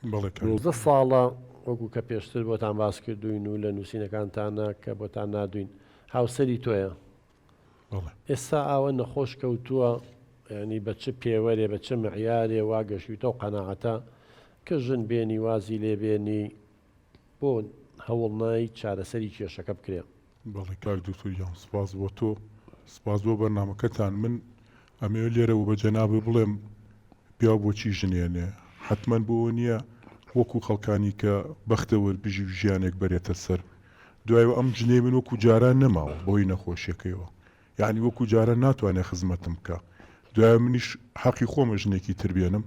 بەڵێ کاک. 19 ساڵە وەکو کە پێشتر بۆتان باس کردووین و لە نووسینەکانتانە کە بۆتان ناردووین هاوسەری تۆیە. بەڵێ. ئێستا ئاوە نەخۆش کەوتووە یانی بە چ پێوەرێ بە چ معیارێ وا گەشویتە و قەناعەتە کە ژن بێنی وازی لێ بێنی بۆ هەوڵ نای چارەسەری کێشەکە بکرێ؟ بەڵێ کاک دکتۆر گیان سپاس بۆ تۆ سپاس بۆ بەرنامەکەتان من ئەمەوێ لێرەوە بە جەنابت بڵێم پیاو بۆچی ژنێنێ حەتمەن بۆ ئەوە نییە وەکو خەڵکانی کە بەختەوەر بژی و ژیانێک بەرێتە سەر دوایەوە ئەم ژنەی من وەکو جاران نەماوە بەهۆی نەخۆشیەکەیەوە یەعنی وەکو جاران ناتوانێ خزمەتم بکا دوایە منیش حەقی خۆمە ژنێکی تر بێنم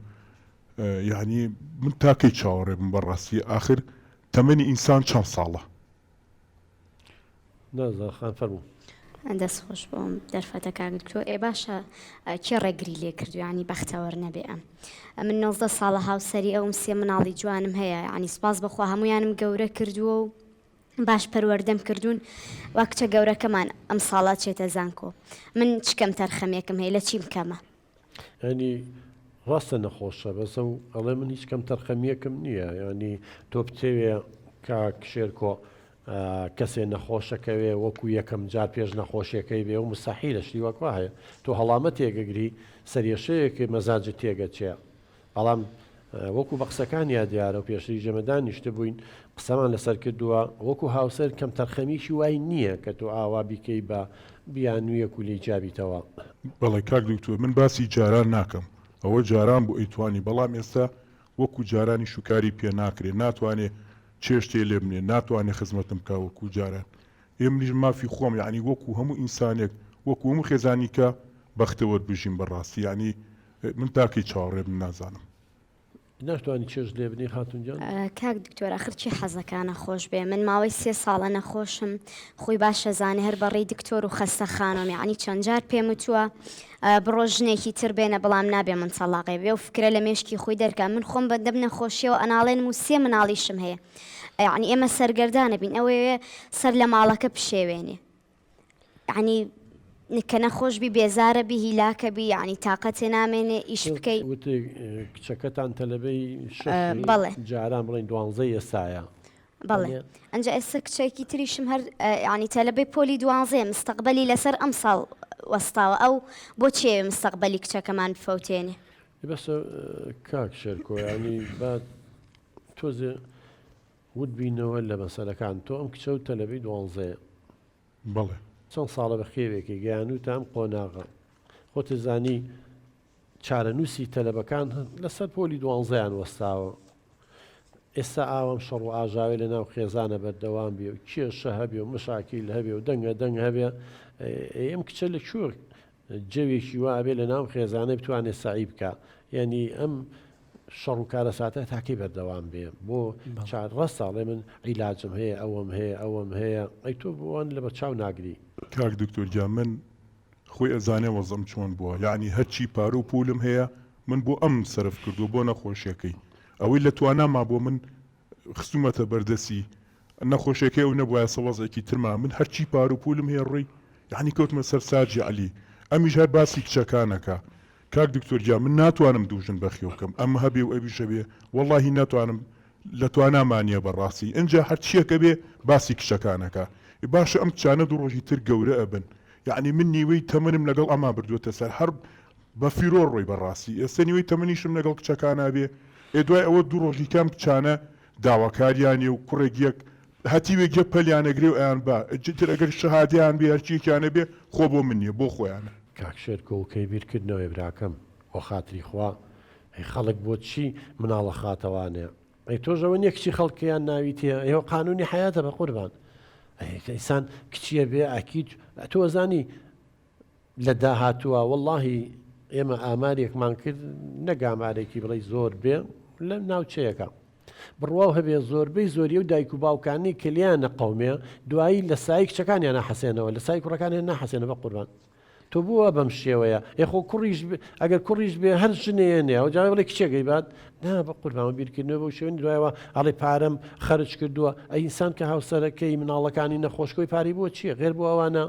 یەعنی من تاکەی چاوەڕێ بم بەڕاستی ئاخر تەمەنی ئینسان چەند ساڵە؟ نازدار خان فەرموو. دەست خۆش بۆ ئەم دەرفەتە کاک دکتۆر ئێ باشە کێ ڕێگری لێ کردو ینی بەختەوەر نەبێ ئەم ئەمن 19 ساڵە هاوسەری ئەوم سێ مناڵی جوانم هەیە ینی سپاس بەخوا هەمویانم گەورە کردووە و باش پەروەردەم کردوون وا کچە گەورەکەمان ئەم ساڵە چێتە زانکۆ من چ کەم تەرخەمێکم هەیە لە چیم کەمە؟ یانی ڕاستە نەخۆشە بەس ئەو ئەڵێ من هیچ کەم تەرخەمیەکم نییە ینی تۆ بتەوێ کاک شێرکۆ کەسێ نەخۆشەکەوێ وەکو یەکەم جار پێش نەخۆشیەکەی بێ و مستحیلە شتی وەکوا هەیە تۆ هەڵامەتێگەگری سەرێشەیەک مەزاجت تێگەچێ بەڵام وەکو بە قسەکانیا دیارە و پێشتریش ئێمە دانیشتبووین قسەمان لەسەر کردووە، وەکو هاوسەر کەمتەرخەمیی وای نییە کە تۆ ئاوا بیکەی بە بیانوویەک و لێی جیابیتەوە. بەڵێ کاک دکتۆر من باسی جاران ناکەم ئەوە جاران بوو ئەیتوانی بەڵام ئێستا وەکو جاران ئیش و کاری پێ ناکرێ ناتوانێ چێشتێ لێ بنێ ناتوانێ خزمەتم بکا وەکو جاران ئێ منیش مافی خۆم یەعنی وەکو هەموو ئینسانێک وەکو هەموو خێزانیکە بەختەوەر بژیم بەڕاستی یەعنی من تاکەی چاوەڕێ بم نازانم. ناشتوانی چێژ لێ بنی خاتون گیان؟ کاک دکتۆر ئەخر چی حەزەکا نەخۆش بێ من ماوەی سێ ساڵە نەخۆشم خۆی باش ئەزانێ هەر بەڕێی دکتۆر و خەستەخانەم یەعنی چەند جار پێم وتووە بڕۆ ژنێکی تر بێنە بەڵام نابێ من تەڵاقێ بێ و فکرە لە مێشکی خۆی دەرکا من خۆم بە دەم نەخۆشیەوە ئەناڵێنم و سێ مناڵیشم هەیە یەعنی ئێمە سەرگەردانە بین ئەوەیە سەر لە ماڵەکە پشێوێنێ یەعنی کە نەخۆش بی بێزارە بی هیلاکە بی یەعنی تاقەتێ نامێنێ ئیش بکەی. وتی کچەکەتان تەلەبەی شەشی بەڵێ. جاران بڵێین دوانزەی ئێستایە. بەڵێ ئەنجا ئێستا کچێکی تریشم هەر یەعنی تەلەبەی پۆلی دوانزەیە مستەقبەلی لەسەر ئەمساڵ وەستاوە ئەو بۆ چیەوێ مستەقبەلی کچەکەمان بفەوتێنێ. بەسە کاک شێرکۆ یانی با تۆزێ ورد بینەوە لە مەسەلەکان تۆ ئەم کچە و تەلەبەی دوانزەیە. بەڵێ. چەند ساڵە بەخێوێکی گەیانووتە ئەم قۆناغە خۆت زانی چارەنووسی تەلەبەکان لەسەر پۆلی دوانزەیان وەستاوە ئێستا ئاوام شەڕ و ئاژاوێ لە ناو خێزانە بەردەوام بێ و کێشە هەبێ و مشاکیل هەبێ و دەنگە دەنگ هەبێ ئەم کچە لە کوێ جەوێکی وا ئەبێ لە ناو خێزانە بتوانێ سەعی بکا یانی ئەم شەڕ و کارەساتە تاکەی بەردەوام بێ بۆ چار ڕاستە ئەڵێ من عیلاجم هەیە ئەوەم هەیە ئەوەم هەیە ئەی تۆ بۆوان لە بەرچاو ناگری. کاک دکتۆر گیان من خۆی ئەزانێ وەزعم چۆن بووە یەعنی هەرچی پارە و پولم هەیە من بۆ ئەم سەرف کردووە بۆ نەخۆشیەکەی ئەوەی لە تواناما بووە من خستومەتە بەردەسی نەخۆشیەکەی ئەو نەبوایە سە وەزعێکی ترما من هەرچی پارو پولم هەیە ڕۆی یەعنی کەوتمە سەر ساجی عەلی ئەمیش هەر باسی کچەکان ئەکا کاک دکتۆر گیان من ناتوانم دوو ژن بەخێو بکەم ئەم هەبێ و ئەویش هەبێ وەڵاهی ناتوانم لە تواناما نیە بەڕاستی ئنجا هەرچیەک ئەبێ باسی کچەکان ئەکا باشە ئەم کچانە دوو ڕۆژی تر گەورە ئەبن یەعنی من نیوەی تەمەنم لەگەڵ ئەما بردووەتە سەر هەر بە فیرۆ ڕۆی بەڕاستی ئێستا نیوەی تەمەنیشم لەگەڵ کچەکانا بێ ئێ دوای ئەوە دوو ڕۆژی کام کچانە داواکاریانێ و کوڕێک یەک هەتیوێک یەک پەلیان ئەگرێ و ئەیان با ئیتر ئەگەر شەهادەیان بێ هەرچیەکیان ئەبێ خۆ بۆ من نیە بۆ خۆیانە. کاک شێرکۆ وکەی بیر کردنەوەی براکەم بۆ خاتری خوا ئەی خەڵک بۆ چی مناڵە خاتەوانێ ئەی تۆش ئەوە نیە کچی خەڵکیان ناوی تێ ئێوە قانونی حەیاتە بە قوربان ئەی ئینسان کچیە بێ ئەکید تۆ ئەزانی لە داهاتووە وەڵاهی ئێمە ئامارێکمان کرد نەک ئامارێکی بڵێی زۆر بێ لە ناوچەیەکە بڕواو هەبێ زۆربەی زۆری و دایک و باوکانی کە لێیان نەقەومێ دوایی لە سای کچەکانیان ناحەسێنەوە لە سای کوڕەکانیان ناحەسێنە بە قوربان تۆ بووە بەم شێوەیە ئێخۆ کوڕیش ئەگەر کوڕیش بێ هەر ژنێنێ ئەو جا بڵێ کچێکەی بات نا بە قوربان بیرکردنەوە بەو شێوەی دوایەوە ئەڵێ پارەم خەرج کردووە ئەی ئینسان کە هاوسەرەکەی مناڵەکانی نەخۆشکۆی پارەی بۆ چییە غێر بۆ ئەوانە.